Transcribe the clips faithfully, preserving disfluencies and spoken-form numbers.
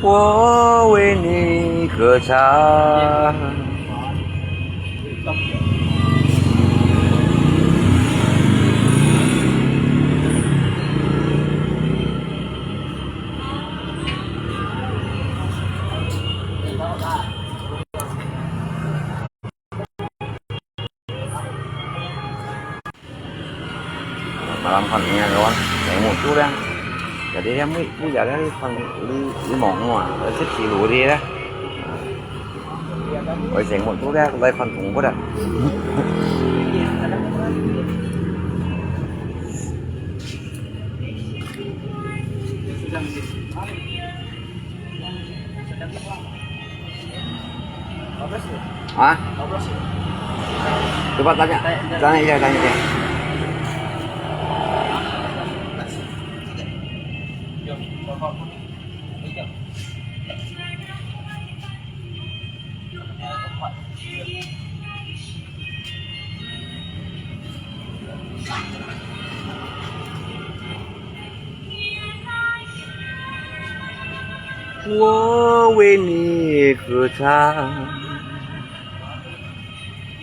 我为你歌唱。Malam kon nya kawan, saya mutu dah. Jadi dia mui mui ada ni kon li li mong mua, sip si lu dia dah. Oi saya mutu dah, lai kon tung ko dah. Hah? Coba tanya, tanya dia, tanya dia. 我为你歌唱，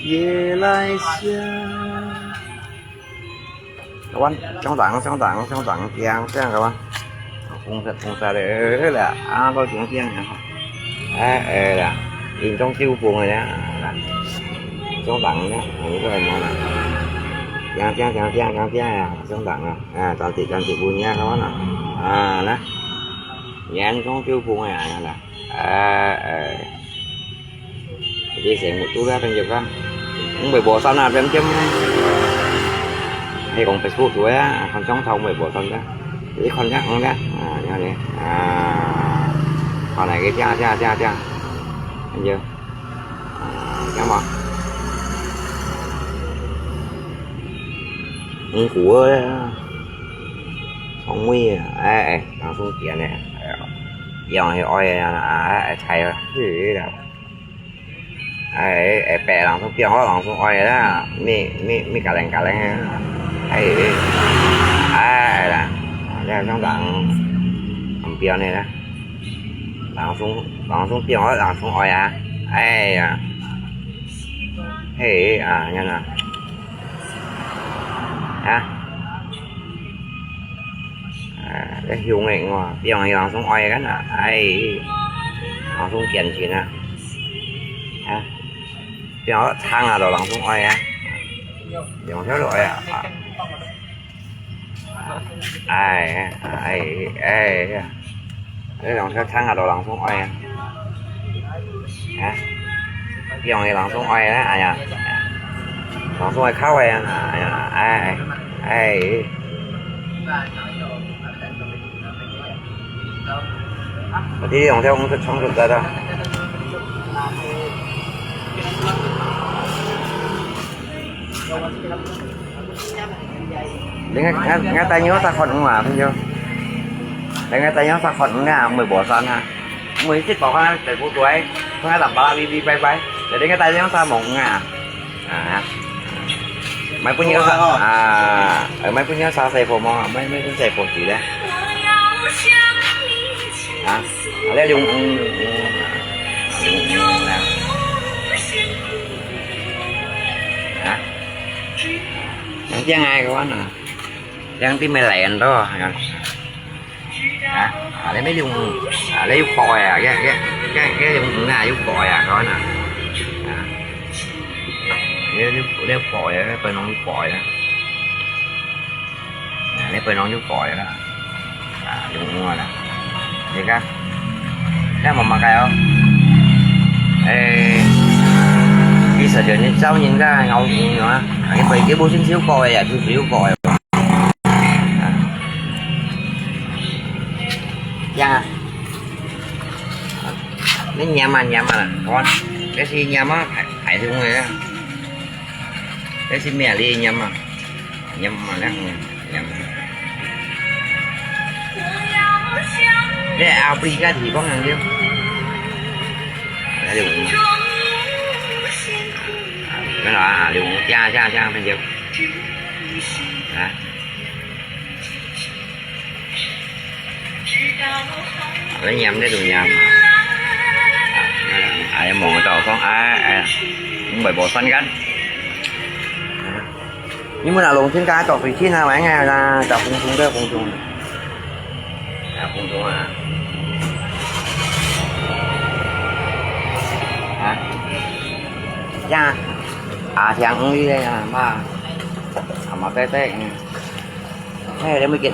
夜来香。Kawan, sông tảng, sông tảng, sông tảng, tiang, tiang, kawan. Phung sat, phung sat, eh, eh, lah, ah, kau tiang, tiang, ya. Eh, eh, lah. Yên Trung Chiêu Phung này, ya. Sông tảng, ya. Ini tu, mana? Tiang, tiang, tiang, tiang, tiang, tiang, ya. Sông tảng, ya. Ah, cantik, cantik bunyinya, kawan, ah. Ah, nah. Yên Trung Chiêu Phung, ya, ya, lah. Eh, eh. Jadi, saya mutu lah, kan juga. Không phải bỏ sân à, em chấm. Hay còn Facebook đuổi á, còn chống thầu không phải bỏ sân đó. Jadi, còn chắc không đó. À, nhớ đi. À, còn này cái cha, cha, cha, cha. Anh chưa? À, chấm vào. Không của. Không nguy. Ê, ê, thằng xuống kia nè. Dòng thì ôi, à, à, à, thầy rồi. Cái gì đó. Ai, ai, pek langsung piang hot langsung oi lah. Mi, mi, mi kaleng-kaleng. Ai, ai lah. Ai, sông tảng. Am piang ni lah. Langsung, langsung piang hot langsung oi ah. Ai ya. Hei, ah, nyan ah. Hah? Ah, cái hiu nghe ngua, piang langsung oi kan ah. Ai, langsung kiên trì ah. Hah? Piang chang ah, langsung oi ah. Piang theo oi ah. Ai, ai, ai. Ai, lòng theo chang ah, langsung oi ah. Hah? Piang langsung oi ah, ai ya. Langsung oi khâu oi ah. Ai ya, ai, ai. Berarti dia orang cakap orang cakap cakap tak ada. Dengan dengan dengan tanya tak kon ngah pun jo. Dengan tanya tak kon ngah mui bosan ha. Mui sit bảo con phải buổi tối, con làm bala bi bi bye bye. Jadi dengan tanya tak mau ngah. À. Mày pun nhớ sao? À, ờ, mày pun nhớ sao thầy phổ mong, mày mày pun thầy phổ chỉ đấy. Hả? Ở đây dùng dùng dùng dùng nè. Hả? Yang tiếng ai của anh à? Yang tiếng mày lẹn đó. Hả? À, lấy mấy dùng à, lấy dùng còi à, cái cái cái cái dùng ngà dùng còi à, coi nè. À. Nếu nếu nếu còi á, bên nó còi á. À, nếu bên nó còi á. À, dùng mua nè. Vậy cả. Cái mà mà cái không? Ê. 其實就你找人家咬人啊，你飛機無先收過个呀，就收過个。啊，這樣啊。你拈啊，拈啊，看，這係拈啊，排，排隊个啊。這係咩哩，拈啊。 Nhâm mà lắm, nhâm. Để ao pri cái thì có hàng điêu. Để được mà. Cái đó à, được, cha, cha, cha, bên điêu. Hả? Ôi, nhâm đấy, tụi nhâm. À, à, mong tao không, à, à, cũng bảy bộ săn gắn. Nhưng mà là lùng thiên cái tộc thủy thiên là mấy ngày là tộc phung phung đấy, phung phung. À, phung phung à. Hả? Dạ. À, thì ăn đi đây à, mà. À, mà té té. Thế để mới kiện.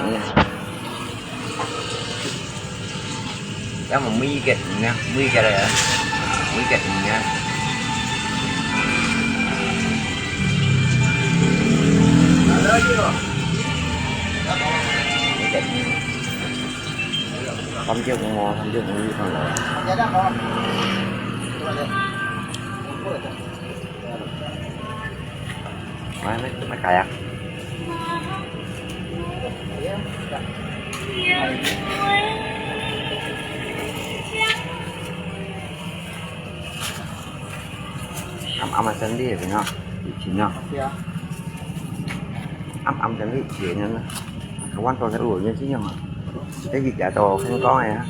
Chắc mà Mỹ Việt nha, Mỹ Việt này, Mỹ Việt nha. Mỹ Việt. Không chứ cũng ngon, không chứ cũng như con lợn. Mấy, mấy, mấy cái à? Ấm ấm là chân đi phải không? Bị chín không? Ấm ấm chân đi chín nữa. Không quan trọng sẽ ủi như chứ nhưng mà cái gì chả tổ không có này á.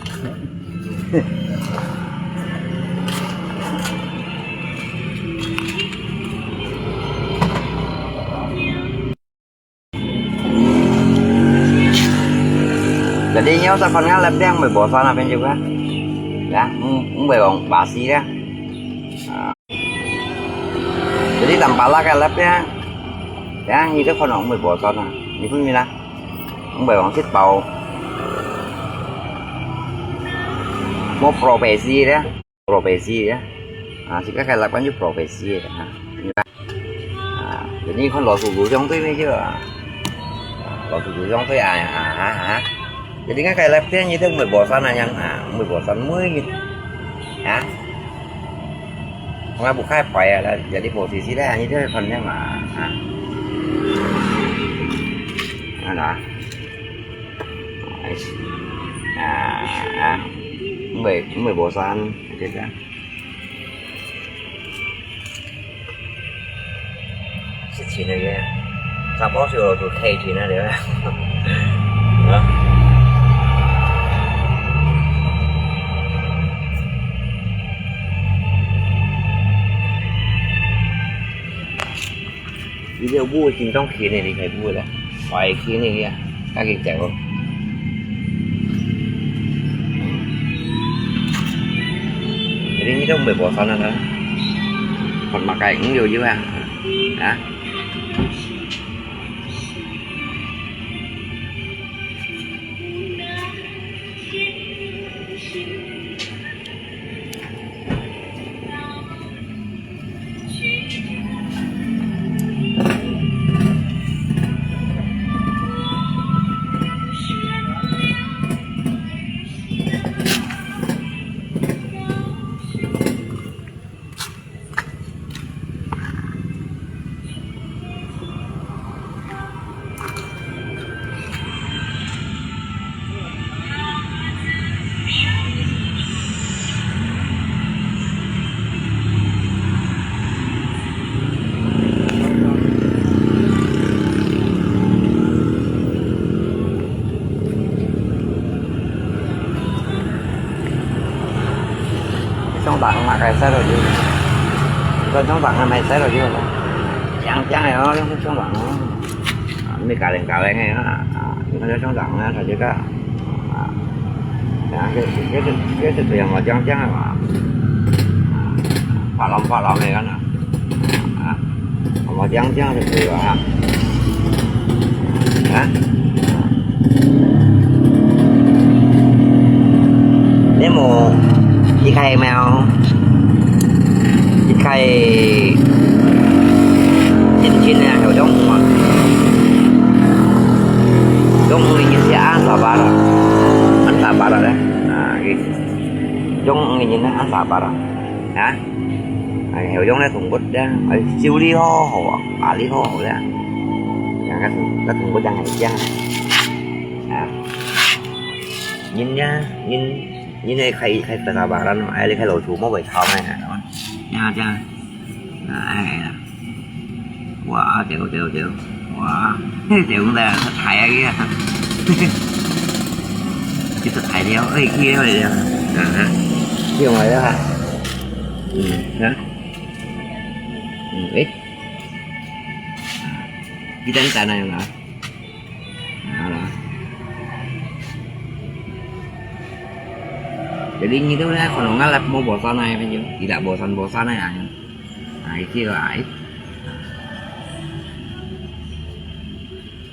Jadi nyo sa kon nga lep tiang mui bosan apa juga. Ya, mui bong basi ya. Jadi tanpa lah ka lep tiang. Ya, ni tu kon mui bosan ah. Ni pun mina. Mui bong sit pau. Mo profesi ya. Profesi ya. Ah, si ka kai lak kan ju profesi ya. Ah, jadi kon lo su lu jong tui me je. Lo su lu jong tui ah, ah, ah, ah. Jadi nga kai lak tiang ni tu mui bosan ah yang, ah, mui bosan mui ni. Ha? Nga bu kai pai ah, jadi posisi dah ni tu kon yang ah. Ada. Ah, ah. Mui, mui bosan, je dah. Sit chín cái. Sa bó sửa tụi khay chín à đấy. Hả? Video bu chín trong chín này thì khay bu đấy. Phải chín này kìa. Các kì chèo. Jadi ni tu mui bosan ah. Kon makai ng liu liu ah. Ha? Trong tảng mà cái xe rồi chứ. Còn trong tảng là mày xe rồi chứ. Chăng chăng này nó trong trong tảng nó. À, mày cả đèn cả đèn này nó. À, nó trong tảng nó thật chứ cả. À, cái cái cái cái cái cái mà chăng chăng mà. Phải lòng phải lòng này đó. À. Hông có chăng chăng thực sự à. Hả? Nếu mà chị khai mèo, chị khai Sini ah, heo jong ah. Jong ini si an sabar ah. An sabar ah, eh. Ah, gitu. Jong ini an sabar ah. Ha? Ai, heo jong le Trung Quốc le. Ai, siu li ho ho ah. Ba li ho ho le. Yang ka Trung, ka Trung Quốc yang hai yang. Ha? Nhìn nha, nhìn, nhìn ai khai, khai sabar ah, ai li khai lô chu mo bai thao mai ha. Ya, ya. Ai, wow, tiểu，tiểu，tiểu，哇，tiểu咧，實在啊，佢啊，佢實在了，哎，佢了了，啊哈，佢用來了哈，嗯，哈，嗯，哎，佢等等啊，用啊。 Nah, nah. Jadi ngitu lah, kalau ngalap mo bosan ai, kan, yo. Tidak bosan-bosan ai, ah. Nah, itu lah, ai.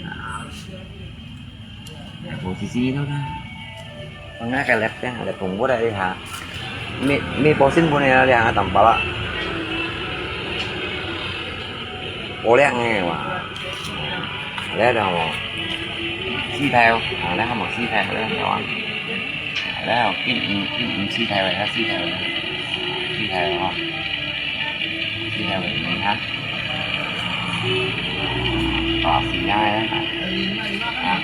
Nah. Ya, posisi itu lah. Tengah kelep ya, ada kumpul dari ha. Mi, mi bosin pun ya, dia angkat tampal lah. Oleh nge wa. Oleh dah mo. Si thai, oleh mo si thai, oleh kawan. Oleh kim, kim si thai wa, si thai wa. Si thai wa. Si thai wa, ha. Oh, si thai ya. Ha.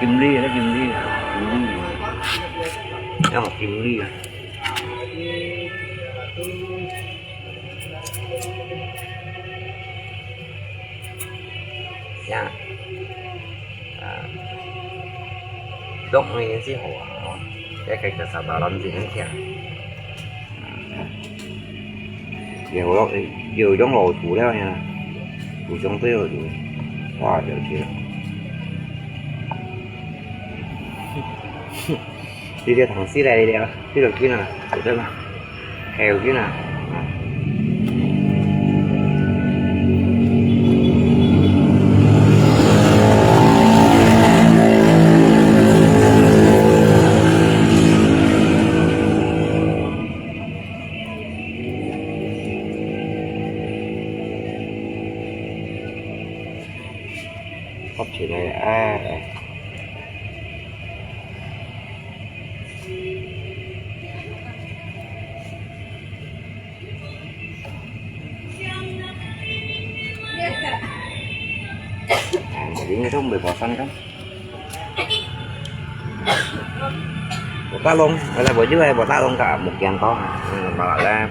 Kim Lee đó, Kim Lee. Kim Lee. Đó một Kim Lee à. Dạ. À. Dok ni si hoa. Cái cái cái sao đó làm gì nó thiệt. Dèo lắm, dèo giống lò chủ đó nha. Chủ giống tới rồi chủ. Wow, dèo kia. Đi theo thằng xí này đi đèo. Xí đầu kia nè. Chủ đó nè. Heo kia nè. Phát triển này à. À, mà đi nghe thông về bỏ xanh không? Bò tát lông, ở đây bò dưới đây bò tát lông cả một kèn to. Ừ, mà lại đây.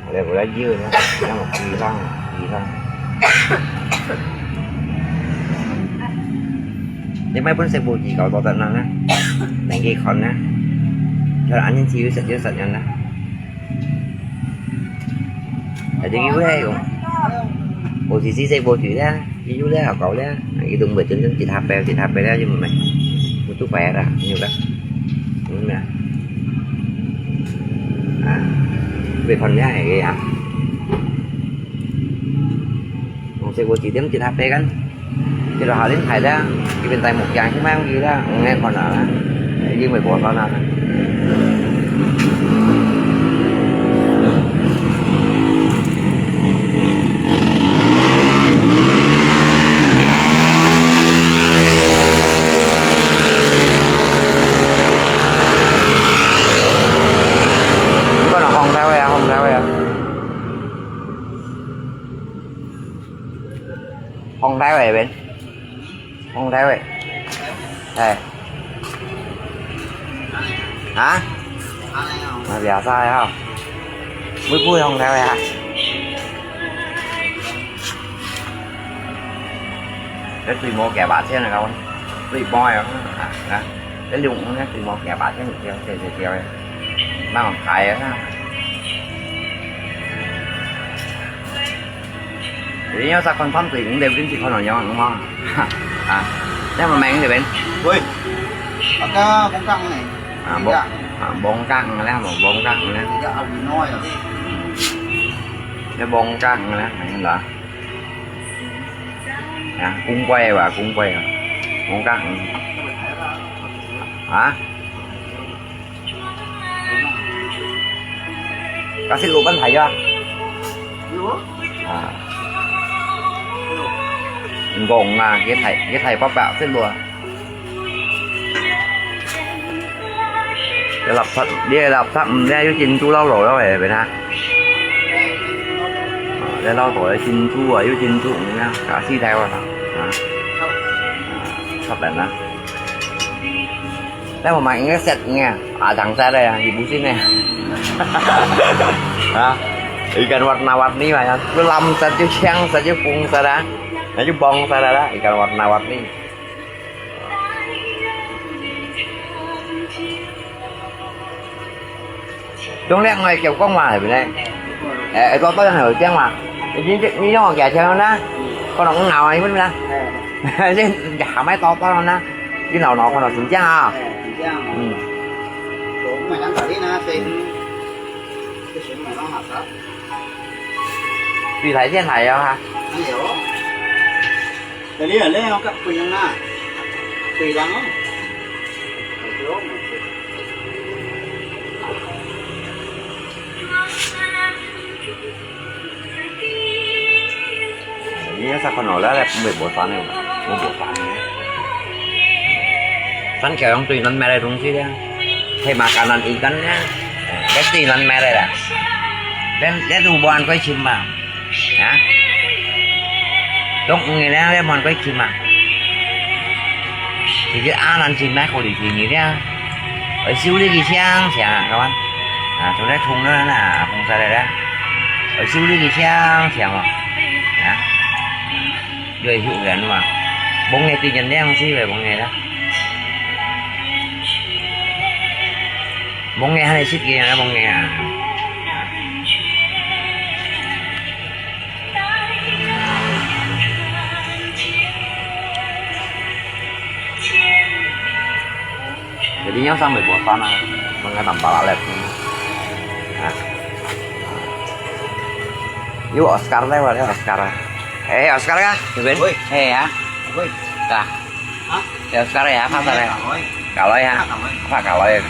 Ở đây bò lá dưa nữa, nó một kỳ lăng, kỳ lăng. Nếu mấy bún sẽ bù gì cậu tao tận năng á. Đừng ghi khốn á. Cho là anh chỉ sạch, sạch nhận á. Ở đây cái bún hay cũng. Bù gì xí sẽ bù chữ đó. Yu le hảo kau le, yu tung bai tun tun cit hap pe, cit hap pe le yu mai. Mu tu pai ra, yu ka. Yu na. À, bai phòn le hai ke ya. Mu se ko cit dem cit hap pe kan. Cit lo ha lin thai le, ki ben tai muk yang ki mang ki le, ngai kon na. Yu mai bo kon na. Bukan hong tau ya, hong tau ya. Hong tau ya, Ben. Hong tau ya. Eh. Hả? Mà bia sai không? Bụi bụi hong tau ya. Cái tùy mua kẻ bạc thế này không? Tùy mua rồi. À, hả? Cái dùng nó tùy mua kẻ bạc thế này kêu, kêu, kêu, kêu. Mang còn khải á. Jadi nyo sa confirm tùy cũng đều kính chỉ con nói nyo đúng không? À, thế mà mang cái bên. Ui. Baka bông căng này. À, bông, à, bông căng đấy, bông, bông căng đấy. Cái ao bị nói rồi. Cái bông căng đấy, anh là. À, cũng quay và cũng quay à. Hông Kang. Hả? Kasih lu pan thai ya? À. Ngông à, cái thai, cái thai bắp bạo xếp lu. Cái lạp sắt, đi lạp sắt, đi, yú chín chú lau lẩu đó vậy, vậy hả? Ờ, đi lau lẩu chín chú à, yú chín chú, cả xí thai vào. Hả? Sắp đến đó. Tapi memang ingat set nya, ah, dang set ya, ibu sini. Ha? Ikan warna-warni banyak. Lu lam set, lu siang set, lu pung set ah. Nah, lu bông set ah, ikan warna-warni. Trong lek ngai kiau kong ma, hei, bine. Eh, eh, to to yang hei, tiang ma. Ni, ni, ni yong kia tiang na. Ko nong ngau ai mun na. Ni, ya mai to to na. Ni nau nau ko nong sun tiang a. Hmm. Tùy thải thiên thải à ha. Cái này là lấy không cắt quỳ lăng na. Quỳ lăng không? Ini sa kono lah, lah, mui bosan ni, mui bosan ni. San kêu yang tùy nan mai lai tông si dia. Hay makanan ikan ya. Dia tùy nan mai lai lah. Dan, dia tu buan koi chim ma. Hả? Tông ngi dia, dia buan koi chim ma. Thì cái á nan chim mai khổ đi thì ngi dia. Ở siêu đi cái siang siang à, các bạn. À, trong đấy thùng đó là không sao đây đó. Ở siêu đi cái siang siang mà. Hả? Rồi hữu gắn mà. Bông này tự nhiên đen không xí về bông này đó. Bông này hay xích kia nó bông này à. Jadi yang sampai bosan ah, mengenam pala lab ni. Nah. Yuk Oscar deh, wala Oscar. Eh, Oscar kah? Yuk, Ben? Oi. Eh, ya. Oi. Kah? Hah? Eh, Oscar ya, apa tadi? Kaloi. Kaloi ya. Apa Kaloi? Apa Kaloi?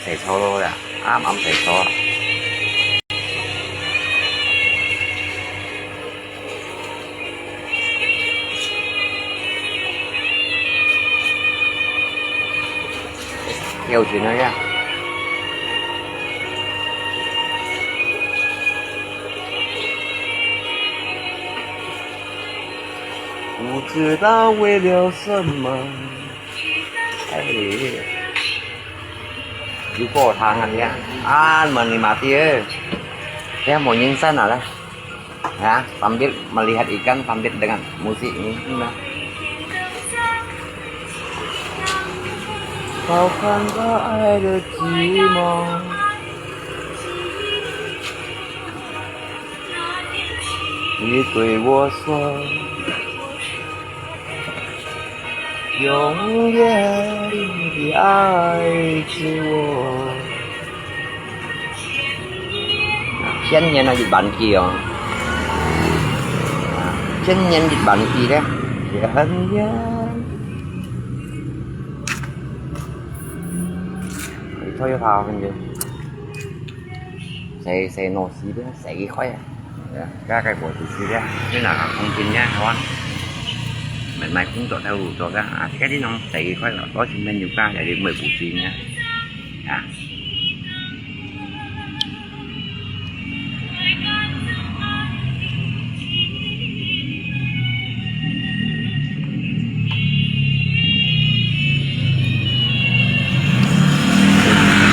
Xài xô luôn à. Ám ám xài xô. Nhiều chuyện nữa nha. Bù zì đáo vì lièo shen mèn. Ai, yuk ko thang an ya. An mèn ni mati ê. Ya mò nyin san à lah. Ya, sambil melihat ikan sambil dengan musik ni. Nah. Kau kan tak ada cima. 你对我说，永远的爱着我。千年的一万句哦。啊，千年一万句咧，千年。你坐一下，我跟你。 Xe, xe nô xí bia, xe kì khói à. Cái, cái của chị xí bia, cái nào là không tin nhá, các bạn. Mình mai cũng dọn theo đủ rồi các, à, cái đi nông xe kì khói là có chứng minh nhiều ca để đi mười của chị nhá. À.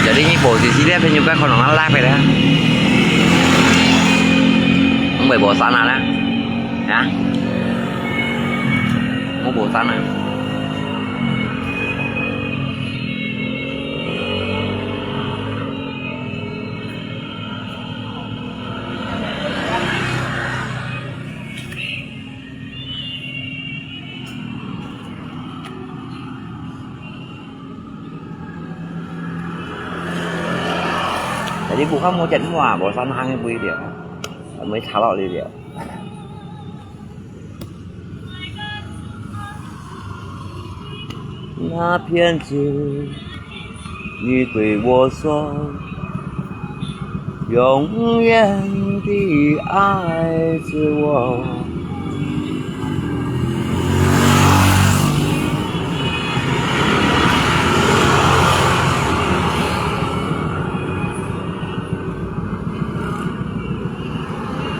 Jadi ni posisi dia penyuka kono ngalak ya. Mui bosan ah. Ya. Mui bosan ah. 你不看没见过啊，我上趟也不一定，我没查到这点。那片子，你对我说，永远地爱着我。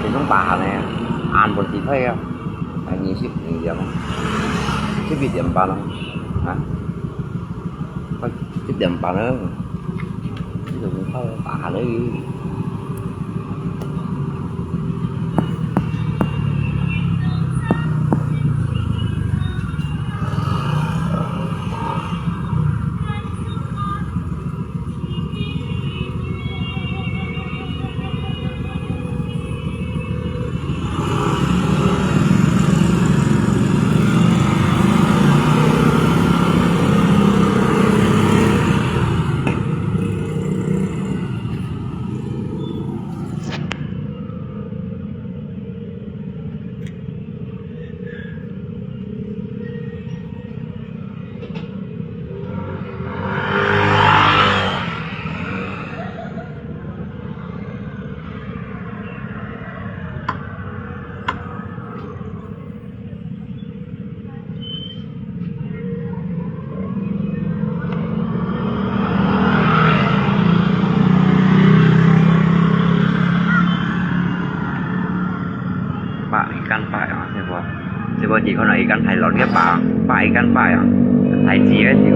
其中八項呢，按本地配啊，係二十二點啊，十一點半啊，啊，快十點半了，你怎麼快八項而已？ 八一間八啊，這個，這個你看到一間太亂个八，八一間八啊，太擠了，這個。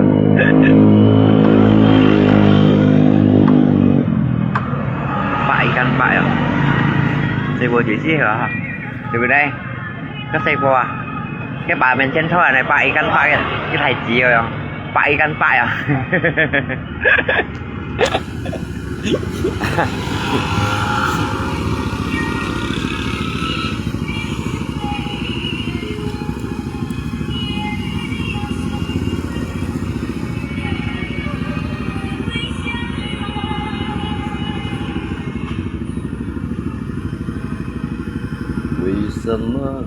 八一間八啊，這個就係啊，對不對？ 該細个啊，該八面前頭啊，該八一間八个，該太擠了喲，八一間八啊。 為什麼？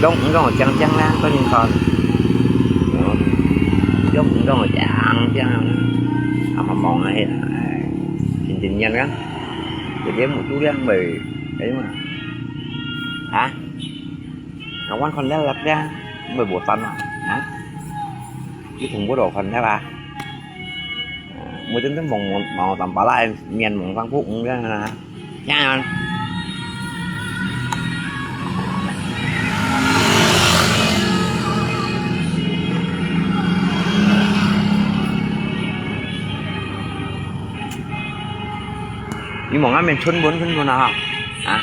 講，講講講講啦，當然講。講講講講講，啊，茫茫啊，哎，真真遠啊，有點目珠亮未，哎呀媽，啊？ 啊，วันคอนเทนต์แล้วเนี่ย ไม่บวชตันอ่ะ ฮะ คิดถึงบวชออกคอนเทนต์ละ เมื่อเช้าหมองหมองตำปลาไหล เมียนหมองฟังพวกมึงเนี่ยนะ ย่ามัน 你望下面春分，春分啊哈，啊。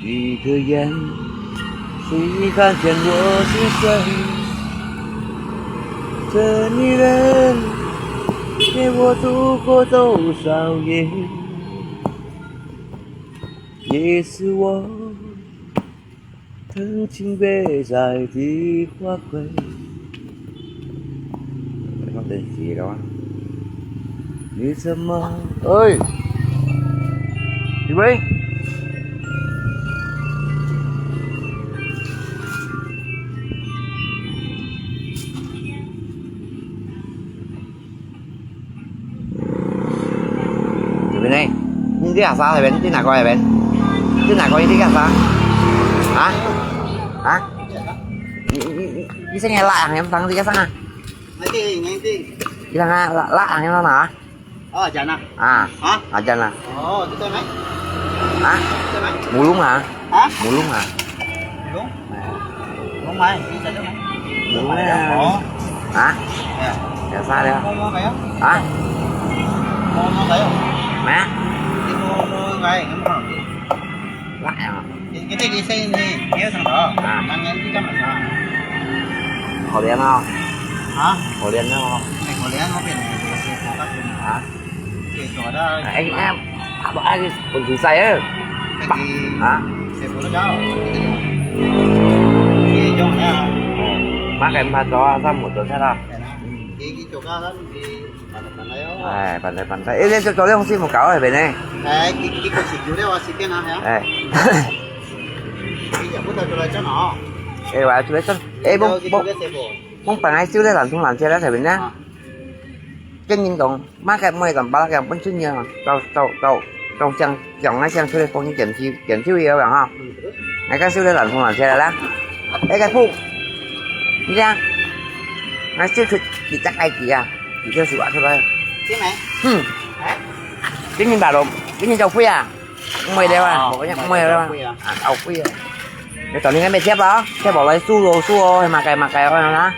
你的眼，谁看见我心碎？这女人陪我度过多少夜，也是我 曾经被摘的花蕊。你怎么？哎，李威。 Sabi na eh. Hindi asa, sabi. Hindi na ko, sabi. Hindi na ko, hindi ka sa. Ha? Ha? Bisa niya lang, yung tang hindi ka sa. Nanti, nanti. Bilang ah, lak, lak ang yun na. Oh, dyan na. Ah. Ha? Ah, dyan na. Oh, dito na. Ah? Dito na. Mulung ah. Ha? Mulung ah. Mulung? Mulung mai, bisa dito na. Mulung ah. Oh. Ah? Ya. Biasa dia. Mau, mau kayo? Ah? Mau, mau kayo? Mana? Hindi mo, mo, kayo. Lak ah. Kita gising ni, dia sama. Ah. Mangan kita makan. Kau lihat ah. Ha? Kau lihat ah. Kau lihat apa ni? Ha? Oke, suara. Eh, eh, apa lagi? Kunci saya. Lagi. Ha? Saya boleh tahu. Oke, jom ya. Makan empat doang, sama motor saya lah. Ini juga kan di pantai-pantai ya. Eh, pantai-pantai. Eh, dia tu tolong sih muka awak benar. Eh, kita kau sih juga awak sih kan ya. Eh. Iya, aku tak jual aja no. Eh, awak jual aja. Eh, bung, bung, bung pangai siu le lantung lansia le sebenarnya. Kan yin dong, makai moi dong balak yang pun sunyi, tau, tau, tau, tau siang, siang ngai siang sulit pun yin siu, yin siu ya ha. Ngai kan siu le lantung lansia la. Eh, kai pu. Ni ya. Ngai siu tu di tak ai di ya. Di siu siu a tu ba. Sini. Hmm. Eh? Ini baru, ini jauh ya. 毋會了啊，哦，無，毋會了啊。毋會了啊。啊，後悔啊。你當年還沒貼啊？貼落來輸咯，輸咯，還罵街，罵街，哦，那。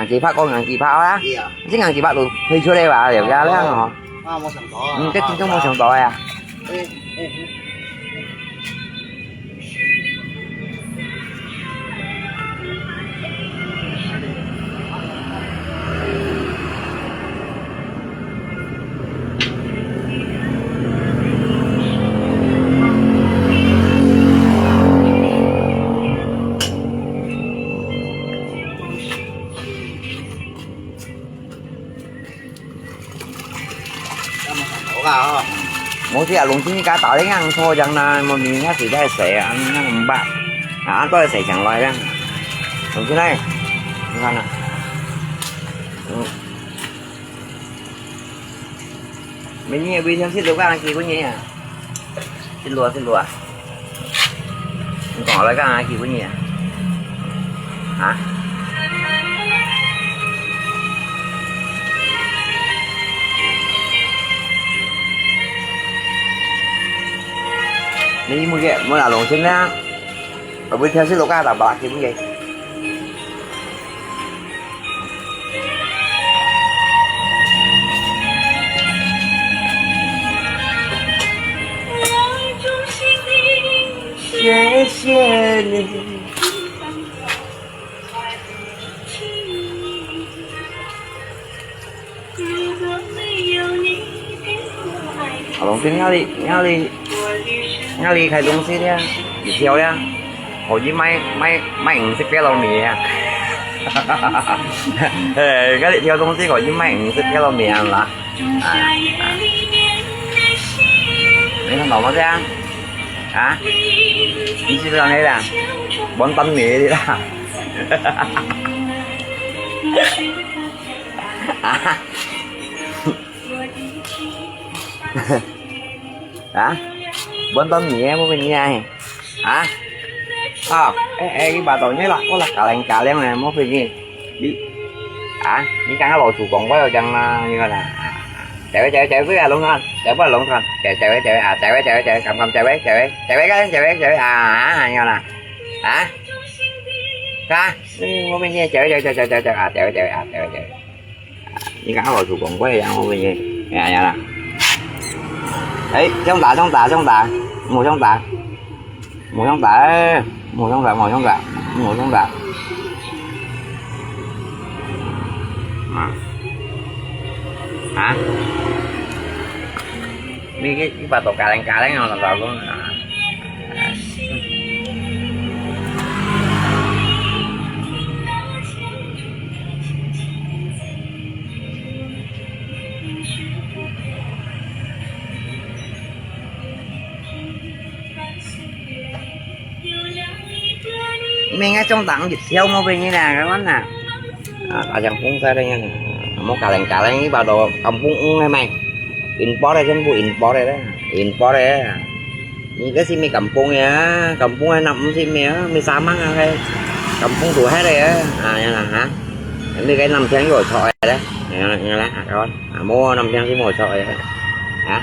硬幾百講，硬幾百啊？對啊。這硬幾百都推出來吧，了解了哦。啊，無想到啊。嗯，這真正無想到呀。哎，哎，哎。 無事啊，龍心你家打个硬拖樣啦，無明天時代誰啊？你看怎麼辦？啊，都係誰搶來的？龍心呢？你看呢？嗯。明天微笑是六個人結婚日啊？ 識路啊，識路啊。你講來幹啥？結婚呢？啊？你每個，每日龍心啊，我不跳識路幹啥吧？結婚日。 謝謝你。阿龍哥，哪裡，哪裡，哪裡開東西的啊？一條呀？ 可以賣，賣，賣五十塊糯米啊！哎，該你挑東西可以賣五十塊糯米啊啦！啊，啊。你看懂嗎？這樣？啊？你是不是那個啦？完蛋你的啦！啊？啊？完蛋你的，我跟你講。 啊？啊，哎，哎，你把刀拿來，我來加零加零呢，莫費勁。你，啊，你講个老祖公，我有講啦，你看啦。啊，走位，走位，走位，不要弄他，走不要弄他，走，走位，走位啊，走位，走位，走位，敢敢走位，走位，走位，走位，走位啊，啊，你看啦。啊？是啊，嗯，莫費勁，走位，走位，走位，走位，走位啊，走位，走位啊，走位，走位。 你看我做工課呀，我問你，哎呀啦。哎，這樣打，這樣打，這樣打，莫這樣打，莫這樣打，哎，莫這樣打，莫這樣打，莫這樣打。啊？啊？你，你，你把刀加零加零哦，老公啊。 明个中當一條毛病呢，該款啊。啊，大家風晒的呀，莫加零加零，一把都kampung ong个咩，import个，全部import个啦，import个啦。你个係咩kampung个啊？Kampung个那毋係咩啊？咩沙漠啊？該kampung都係个啊？啊，樣啦哈。你个男朋友錯个咧？你看，你看，啊，無男朋友係無錯个咧？啊？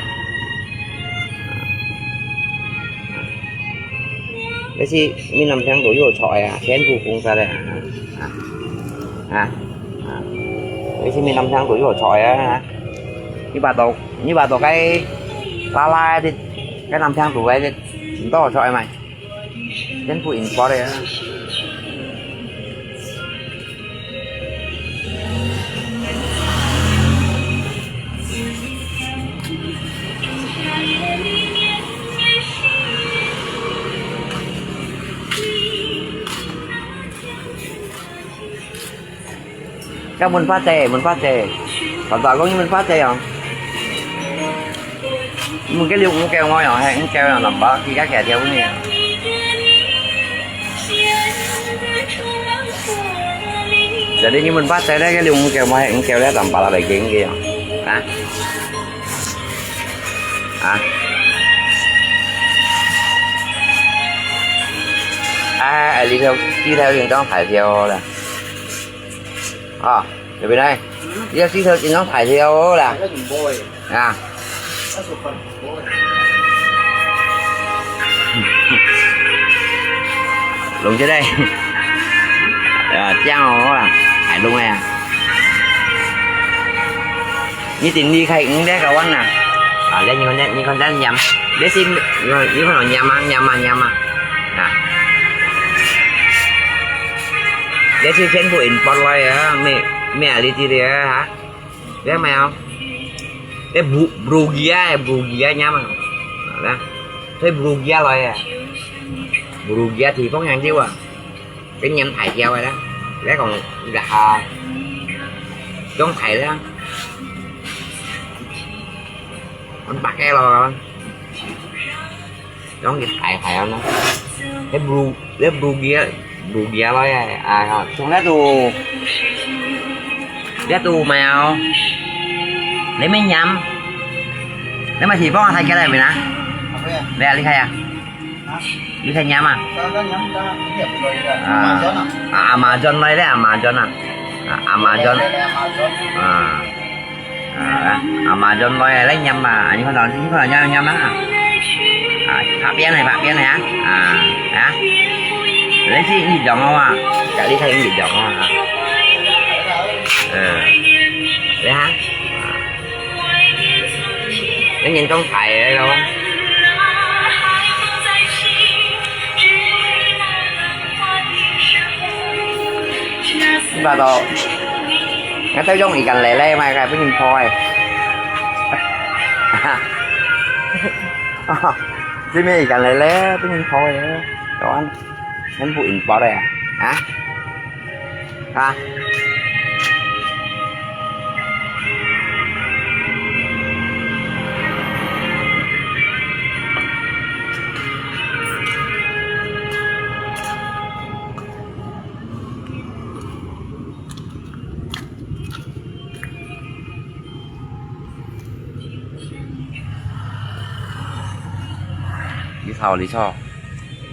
你係你男朋友有錯个啊？全部封殺个啊？啊？啊？啊？你係你男朋友有錯个啊？你把到，你把到該拉拉个，該男朋友个，你都有錯个嘛？ 全部import个啊。該問法仔，問法仔，頭先講你問法仔哦。問个六五九我用，係五九用number，佢个價條呢？Jadi你問法仔咧，个六五九我係五九咧，number來給你用，啊？啊？哎，哎，你頭，你頭先講大條啦。 啊，這邊來，你个水頭真正大條啦。啊。弄起來。啊，這樣哦啦，還弄个啊。 你定離開你這個碗啊。啊，你看這，你看這黏，這係，你看，你看到黏啊，黏啊，黏啊。啊。這係全部import來啊，咩，咩啊，你知个啊，哈？這沒有？這Bru-，Brugia，Brugia黏啊。啊，這，所以Brugia來啊。Brugia地方人就啊。 个黏大條个啦，你講這下，種大啦，講白个咯，講佢大大咯，這Bru，這Brugia，Brugia來个，啊，從這度，這度沒有，你沒黏，你咪提幫我睇起來未啊？你啊，你睇啊。 你看黏啊？啊，Amazon來咧，Amazon啊。啊，Amazon。啊。啊，Amazon來咧黏啊，你看到，你看到黏，黏啊？啊，白邊个，白邊个啊？啊，啊？你係一樣个嘛？你看一樣个嘛？嗯。你看？ 你認真排个咯。你把到，你都用一個來來，買個不能破个。這邊一個來來，不能破个，對吧？全部import个啊，啊？ 啊。你吵，你吵。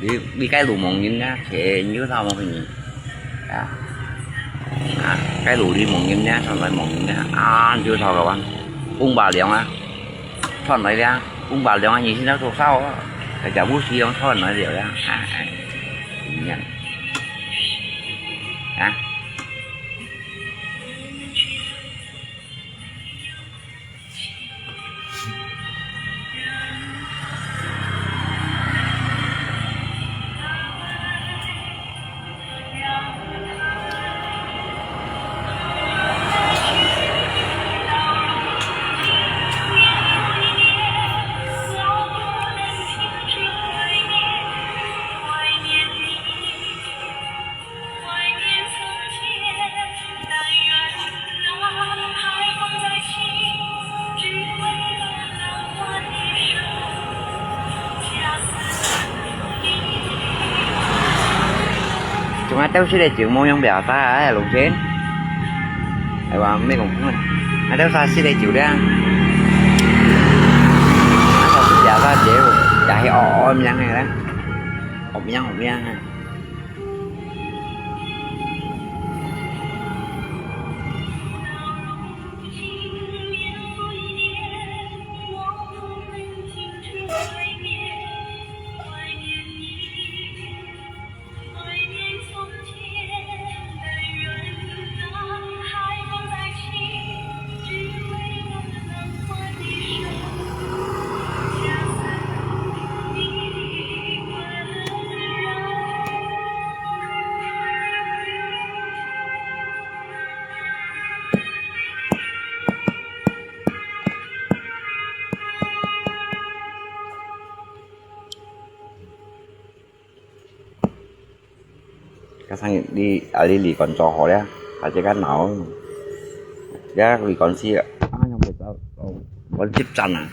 你，你該路無人啊，前有頭無人。啊，啊，該路裡無人啊，上來無人啊，啊，就頭个話，風把涼啊，傳來了，風把涼啊，你現在做啥啊？大家不是用傳來了呀，啊，哎，怎樣？啊？ Chúng ta tao sẽ để chịu mô nhông bẻo ta ai lùng trên. Ai bảo mê cũng không. Ai tao xa xí để chịu đen. Ai bảo xí bẻo ta chịu. Chả hay ổ ôm nhắn này đó. Ôm nhắn, ôm nhắn này. 加上你，啊，你旅館做好了，大家个鬧。這旅館是，啊，用不著，哦，分十站啊，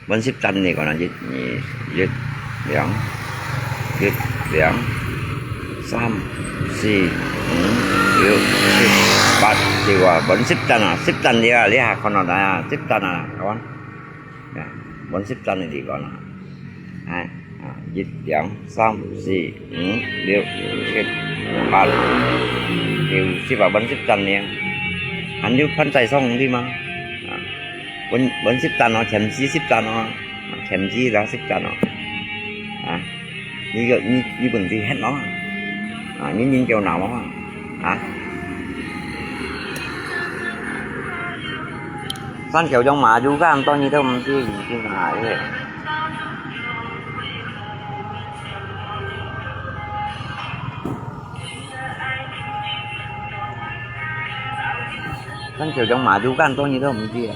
分十站旅館啊，一、二、一、兩、一、兩、三、四、五、六、七、八、九啊，分十站啊，十站了啊，你還看到哪啊？十站啊，kawan。 啊，分十站个旅館啊。哎，啊，一、兩、三、四、五、六、七、八、九、十啊，分十站了。還有番仔上去嗎？啊，分，分十站哦，前期十站哦，啊，前期啦十站哦。啊。 你个，你，你本事很咯啊？啊，你研究哪咯啊？啊？三九種麻油乾，當然都毋知你去哪个。三九種麻油乾，當然都毋知。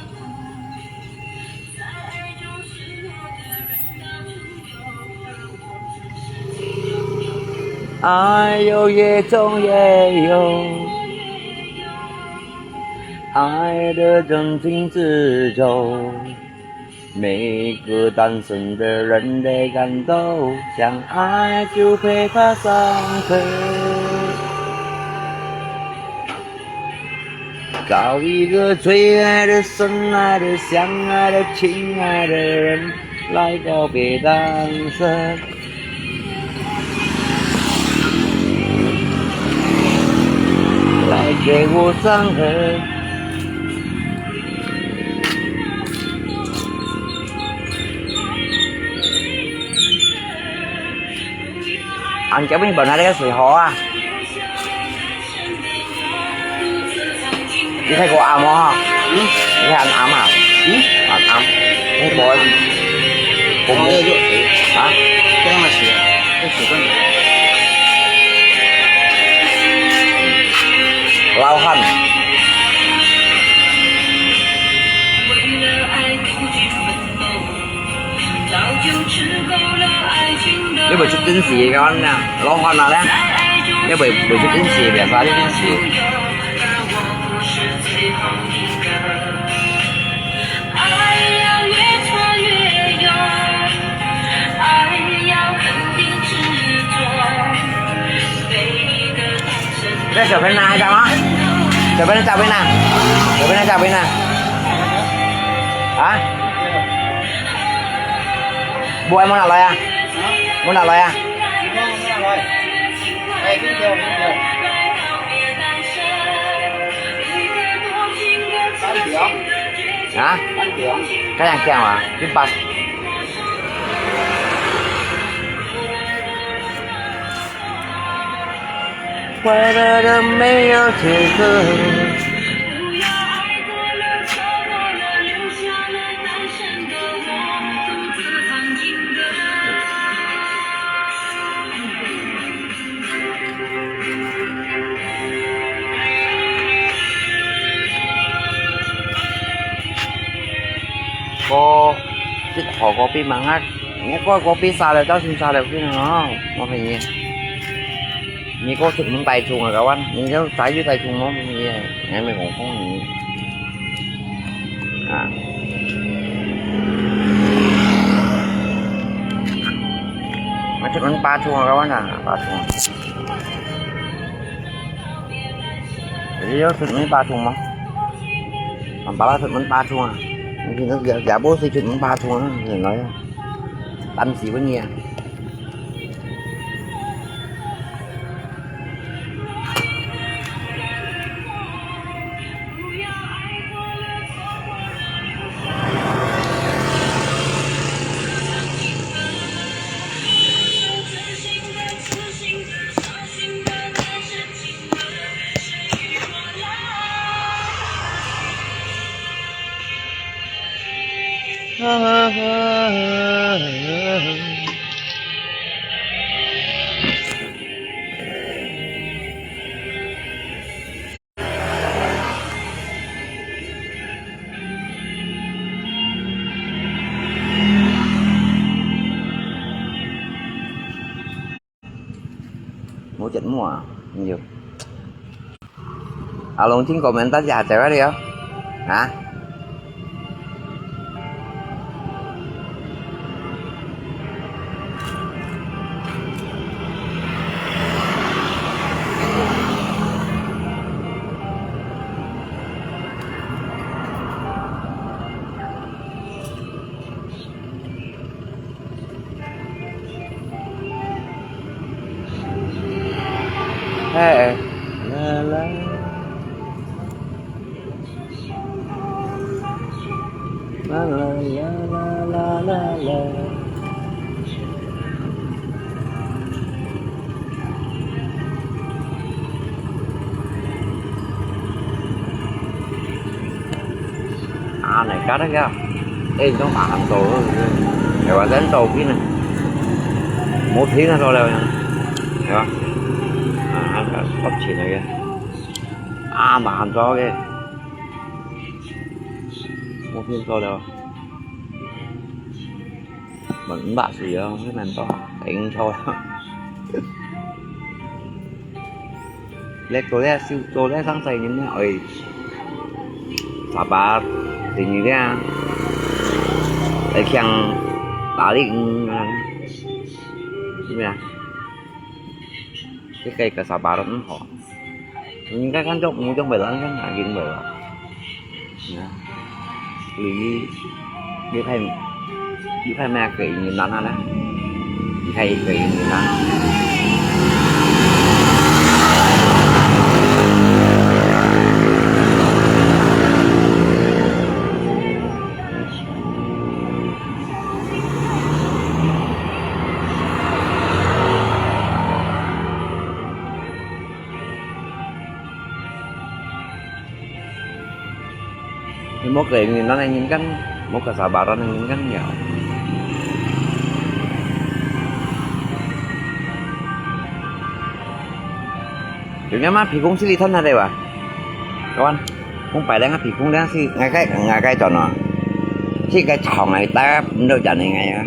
愛有也總也有，愛的真情之中，每個單身的人都感到，相愛就陪他上車。 找一個最愛的、深愛的、相愛的、親愛的人來告別單身，來陪我上車。 恁久毋係本來个水河啊？你睇過暗無？嗯？你睇暗啊？嗯？暗暗。你過，過無？哦，有，有。啊？這樣的水啊，這水更。流汗。 你會出電視个，你看啊，老漢啊咧，你會，會出電視个，別發你電視。這小朋友哪一張啊？小朋友在邊啊？小朋友在邊啊？啊？ 無愛，無拿來啊？無拿來啊？啊？該樣講啊，一百。 快樂的沒有借口。過，這河過邊嘛啊？ 我過過比賽了，到現在了，不能哦，我朋友。你過出門帶蟲啊，kawan，你就再去帶蟲咯，朋友，你還沒講風雨。啊。我出門打蟲啊，kawan啊，打蟲。你要出門打蟲嗎？啊，把它出門打蟲啊，你那个也不是出门打虫啊，你來啊。 擔屎分你啊！ 無節目啊？ Yo. Along ching komen ta sia cewek liao. Ha? Hey. La la. La la la la la la。啊，你家那个，哎，你都马上走了，哎，我真走近了，没停的时候了，是吧？啊，那个，不停那个，啊，马上走的。 我先走了。問五百歲啊，很難走，頂錯了。你做這修，做這生意人呢，愛sabar，定力啊，愛強大力，嗯，啊，是不是啊？這個个sabar很好。 應該講做五種袂啦，應該哪種袂啦？啊，所以你，你看，你看那個雲南啊，你看一個雲南啊。 你無个人，咱个人間，無个sabar，咱个人間了。就恁樣嘛，皮公司裡吞下來吧，kawan。 Kung pai leng api kung leng si ngai kai, ngai kai chọn no. Si kai chọn ngai ta ndo jan ngai a.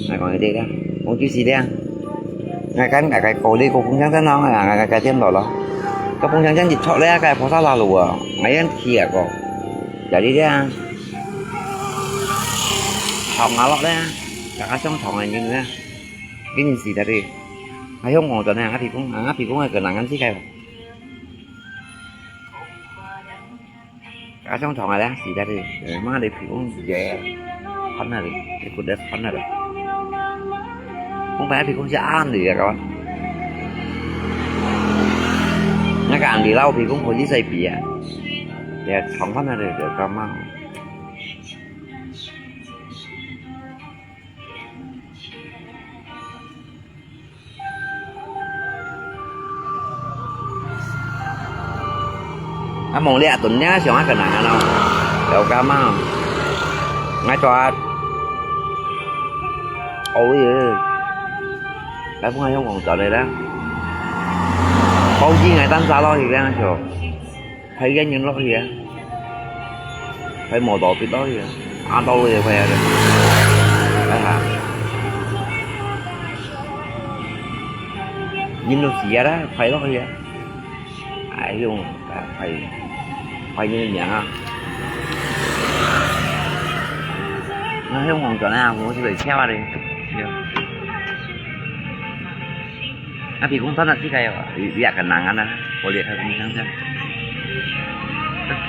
Ngai kong ite leng. Kung ju si leng. Ngai kan ngai kai ko le ko kung chang chang no ngai ngai kai tiêm lo lo. Ko kung chang chang jit chok le kai pho sa la lu a. Ngai yan ki a ko. Jadi leng. Chọn ngai lo leng. Ka chọn chọn ngai ni leng. Kini si tadi. Ayong kong chọn ngai api kung, api kung ngai kenangan si kai. Ka song thong a le, si da de, ma de pi kung ye, pan na de, de kut de pan na de. Kung pa pi kung si an de ya kawan. Na ka an de lau pi kung ko yi sai pi ya. De thong pan na de, de ka ma. A mong liak tun liak siang a kenangan no. Yau ka ma. Ngai chua. Ôi ơi. Lai phung ai yong kong chua lai la. Bau ji ngai tan sa lo hi liang sio. Phai yên yên lo hi a. Phai mô tô pit lo hi a. A tô lo hi phai a. Phai ha. Yên lo si a la, phai lo hi a. Ai yong, phai. Phai yên yên a. Ngai yong kong chua na, mo si bai chua a le. Yo. Api kung tan na si kai yo. Liak kenangan na. Ko liak kai kung chang chang.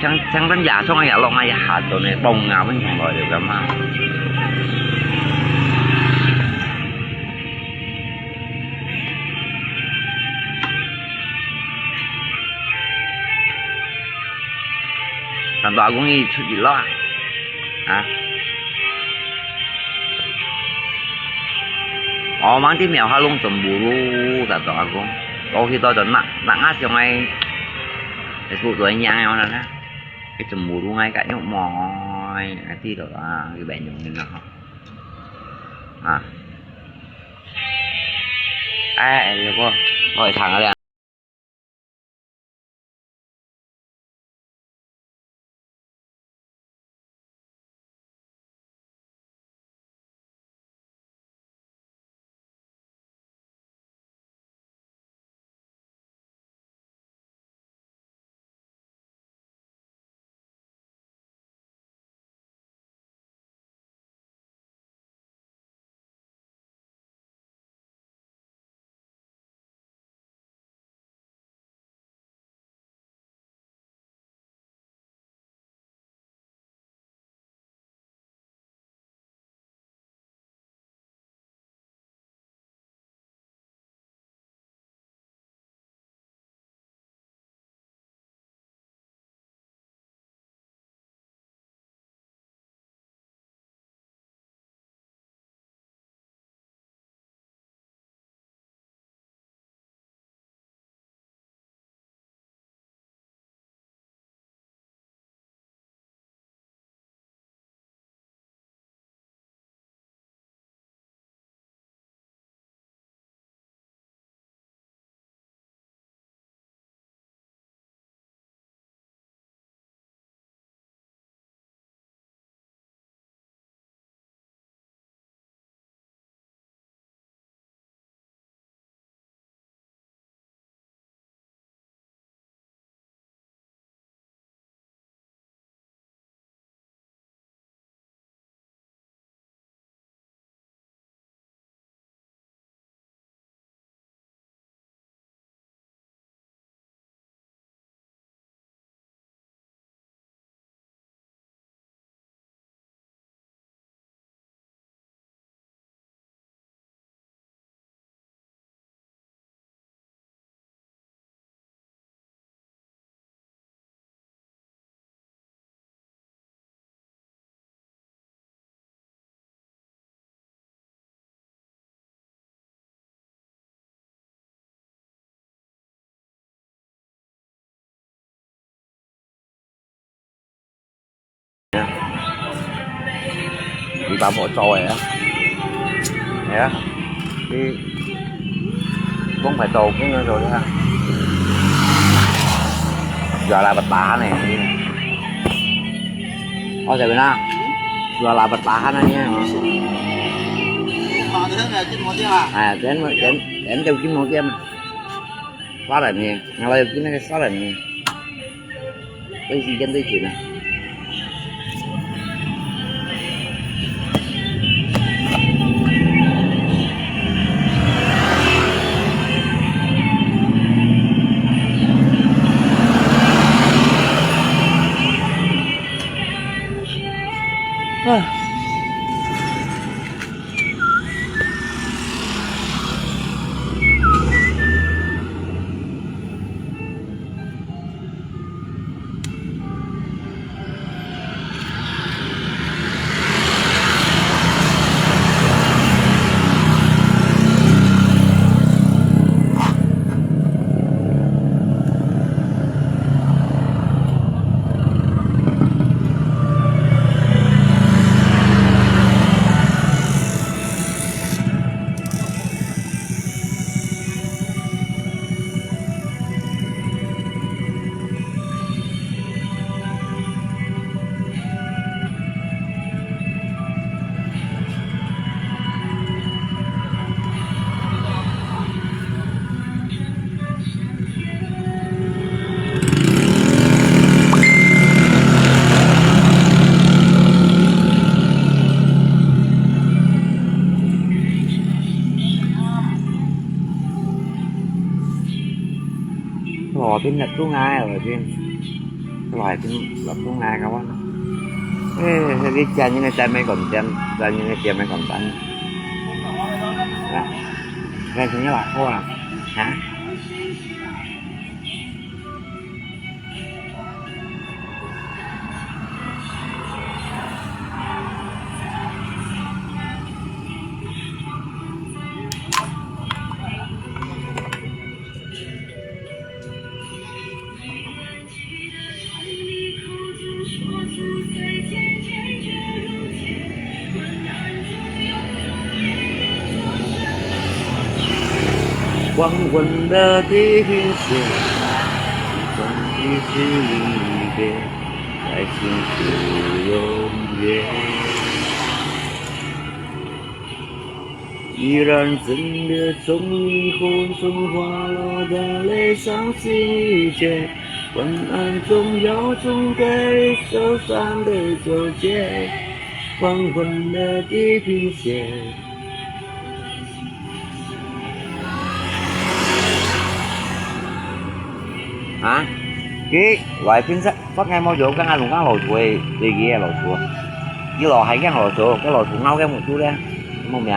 Chang, chang tan ya chong ya long ya ha to ne, bong a, wen chong lo yo ka ma. Tan to a kung i chut i lo a. Ha? Ôi, mang ti miao ha lung cemburu, ta to a kung. Ko hi to to nak, nak ngas yong ai. Facebook to nyang yong na na. Cái cemburu ngai ka nyok moi, ngai ti to a, cái bé nhung ni na ha. Ha. Ai, ai, yo ko, ko thang a le. 你把我招哎呀，哎呀，你光快招工人招的啊，jual apa tahan eh, oh siapa na, jual apa tahan aja, eh, dan dan dan jauh kin mau dia, saran ni, ngalai kin na saran ni. 对时间对钱啊。唉。 Lò pin lật tú ngai rồi pin. Lò pin lật tú ngai các bạn. Ê, cái chai như này chai mấy còn chai, chai như này chai mấy còn chai. Đó. Cái thứ nhất là khô nè. Hả?啊，佢來平時發个毛球，跟阿龍講老鼠个，對佢个老鼠，佢老係驚老鼠，个老鼠咬个目珠咧，無命。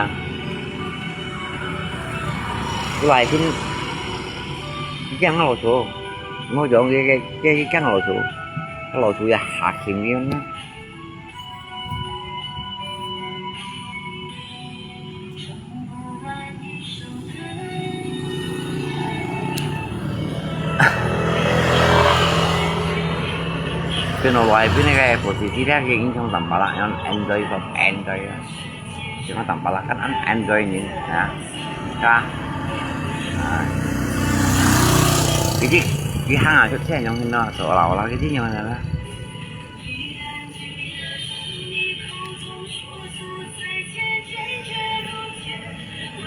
佢來平，佢驚老鼠，毛球佢佢佢驚老鼠，个老鼠也嚇醒佢。 Kena wifi ni kaya posisi dia ke insang tampala yang enjoy ko enjoy. Cuma tampala kan an enjoy ni, ya. Ka. Jadi, di hang aja saya yang kena seolah-olah gitu yang mana.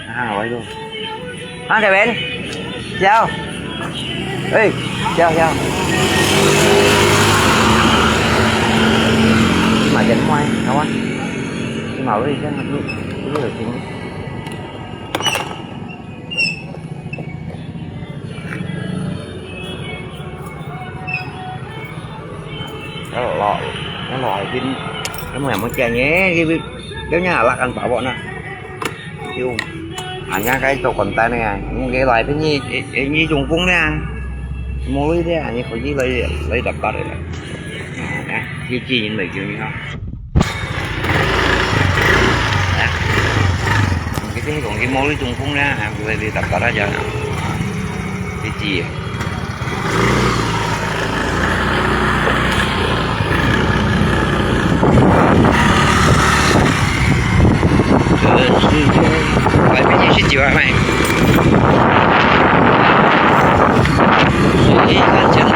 Hàng ở đây luôn. Hàng Thái Bình. Chào. Ê, chào, chào. Mà chén ngoài, đúng không? Nhưng mà với cái, cái, cái, cái, Nó lò, nó lò pin, nó mà muốn chèn nhé, cái, cái nhà là ăn bảo bọn nè. Kêu, à, nhà cái tàu còn tay này, muốn cái loại pin nhi, nhi dùng phung nè. Mua lấy đấy, anh ấy có gì lấy, lấy đập bắt đấy. À, cái gì nhìn mấy kiểu như thế. Cái thế còn cái mối chung cũng nè, về đi tập đó ra cho nó. Cái gì? 外面去食酒啊，卖。水看江山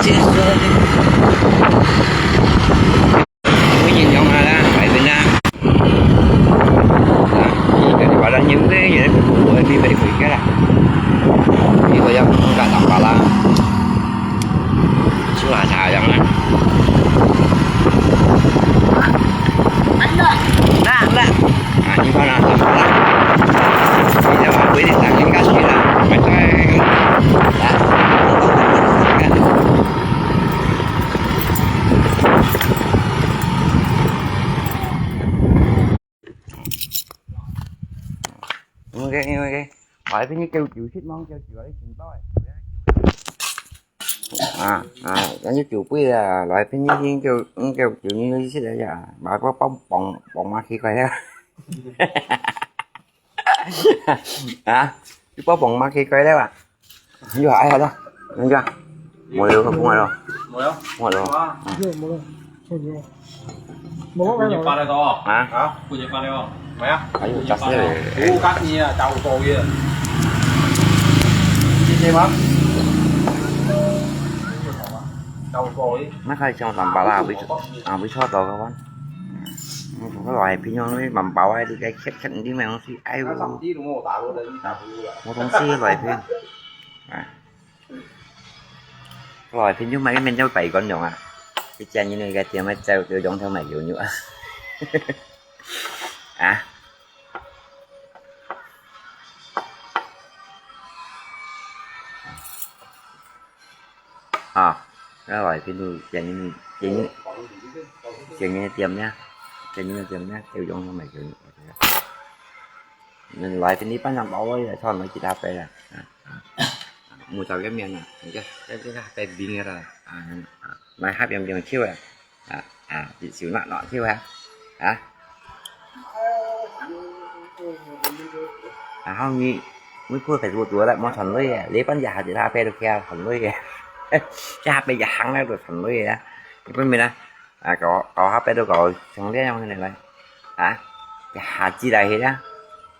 水。我形容下啦，海边啦。啊，你跟你把它扭开，也不会比没回家啦。你我要不敢打巴拉。 出下茶樣啊。啊，你看啊，怎麼了？你這把規定打應該去了，沒對。啊。OK，OK。我還畀你叫九七望，叫九啊，你尋到誒。 啊，啊，恁樣酒杯啊，來，便宜點，叫，嗯，叫，叫你去食啊，買包，包，磅，磅嘛奇怪啊。啊，一包磅嘛奇怪了啊。你話，哎，好了，那個，無了，不買了。無了。無了。啊。無了，無了。 無，不是發了多。啊？啊？不是發了哦。沒啊。還有加水。有加水啊，加五十元。謝謝嗎？加五十元。那還想三百啦，為，啊，為啥多个嘛？嗯，我來平常你蠻飽啊，你該吃吃你買東西，哎呦。那上帝都沒有打過的，你打不入啊。我東西來平。哎。 來，平常買个面就白干用啊。一见人个店买走，就用头买牛肉啊。啊？啊，那來，平常见人，见人，见人店呢，见人店呢，就用头买牛肉。那来，平常半上包，我也穿了几大杯了。啊。 Mua tau cái miếng à, cái, cái, cái, cái miếng đó, à, à, này hai miếng miếng chiu à, à, à, bị xíu nặng nọ chiu hả, hả? À, không, nhị, mới cua phải rùa rùa lại, mua thằng lưới à, lấy bán giá thì ta phải được kia thằng lưới à, cái hạt bây giờ hàng này được thằng lưới à, cái bên mình à, à, có, có hạt bây giờ có thằng lưới không này này, hả? Cái hạt gì đây hả?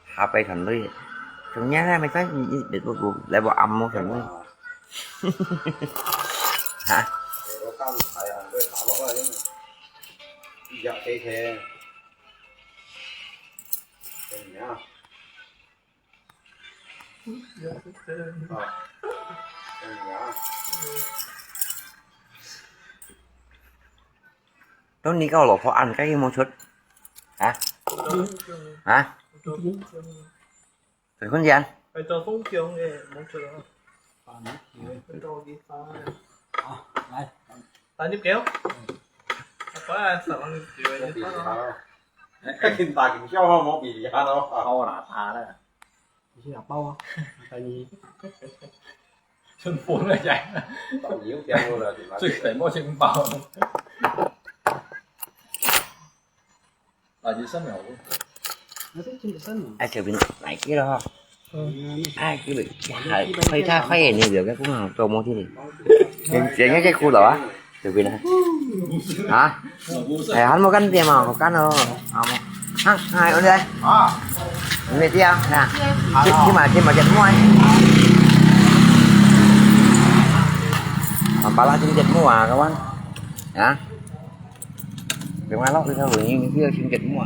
Hả, phải thằng lưới. Thằng nhá, mày thấy, mày, mày, mày, mày, mày, mày, mày, hả? Tao ni kau lo pho ăn cái mong chuột. Hả? Hả? Phải con gì ăn? Phải cho Phú Kiều nghe, mong chuột. Phải cho đi pha. Ờ, đây. Tao nhíp kéo. Apa, sao ăn kiểu như thế đó? Cái kim tài kiểm soát không, không bị gì hết đâu. Không là ta đó. Chứ là bao á. Tại vì Xuân Phú là chạy. Tao nhiều kéo luôn là thì mà. Chứ phải mua xin bao. Là gì sắp nhỏ luôn. Nó thích chim sân. Ai, kiểu bình này kia đó. Ai, cái bình, hai, hai, hai, hai, này, giờ cái cũng là tô mô thế này. Cái, cái, cái khu đó á. Từ bên này. Hả? Ê, hăn mua canh tiêm mà, có canh rồi. Hả? Hai, ôn đây. Ôn đây tiêm nè. Chứ, chứ mà, chứ mà chặt mua ấy. Mà bà la chứ chặt mua à, các bạn. Hả? Cái mà lóc đi theo, như, như, như chặt mua.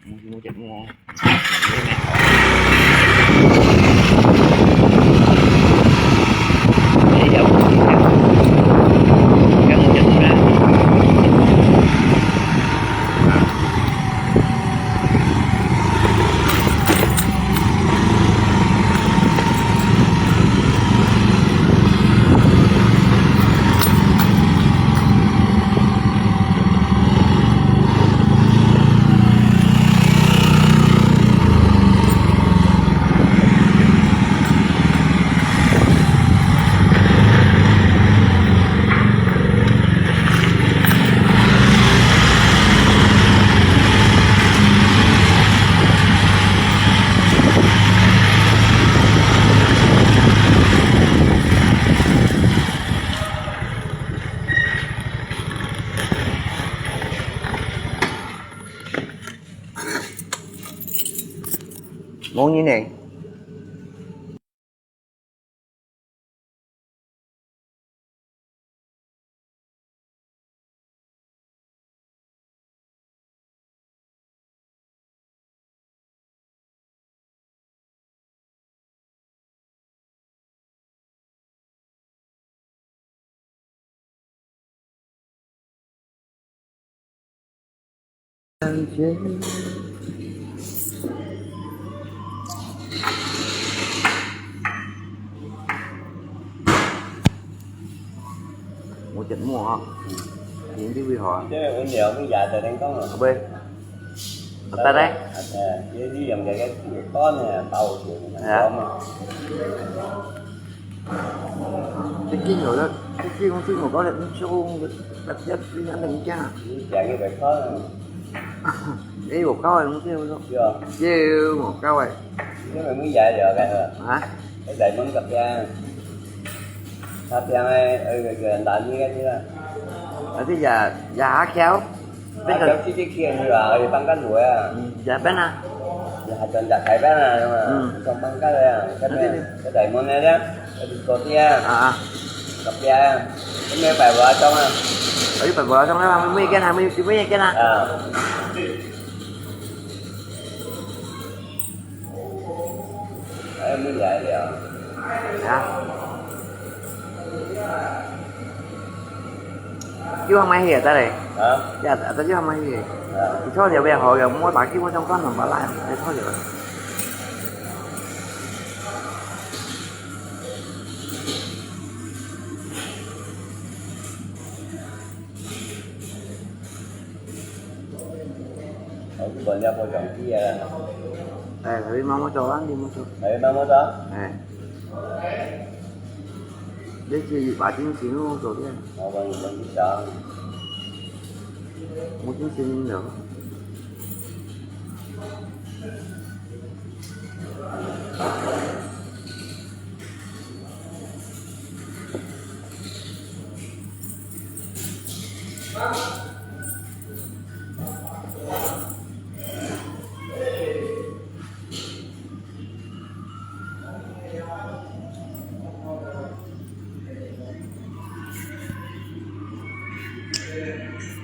Mua, mua chặt mua. 無人呢。 無節目啊，今日幾號啊？這個溫聊，你也在那講啊。喂，啊，拜拜。呃，這利用這個時間呢，包住你們，啊。知道嗎？ 這間有了，這間公司無搞了，你做，那這這那人家。你講一百塊。哎，有搞的東西，我說。對啊。這有搞的。你這個沒來了，該個。啊？你來問隔壁。隔壁的，呃，那個男的那個。啊，這也，也阿嬌。 啊，叫自己去啊，有放假路啊。嗯，日本啊。你還轉日台灣啊，是嘛？嗯。上放假了啊，這邊，啊，對，對。這台灣的呀，這邊做的啊。啊，啊。隔壁啊，這邊有百貨啊，中啊。哦，有百貨啊，中啊，每，每間啊，每，每一間啊。啊。 哎，你來了。啊？有人買去啊，得嘞。啊？呀，這有人買去。啊。你坐這邊好，有沒有打給我，想看看吧，來，你坐這邊。 哦，日本這個相機啊。哎，佢慢慢做啊，你慢慢做。哎，慢慢做。哎。你係把精神好做啲。我幫你整理一下。我精神了。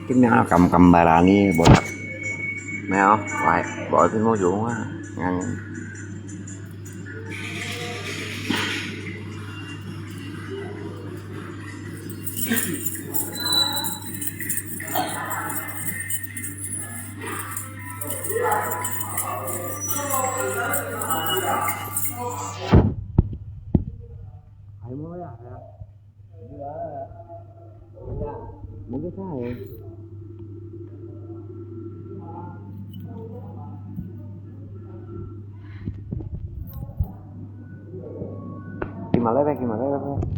今日敢敢白啦，你無，沒有，喂，無聽我用啊，嗯。 還無呀，還啊。無个啥誒。今嘛來咩？今嘛來咩？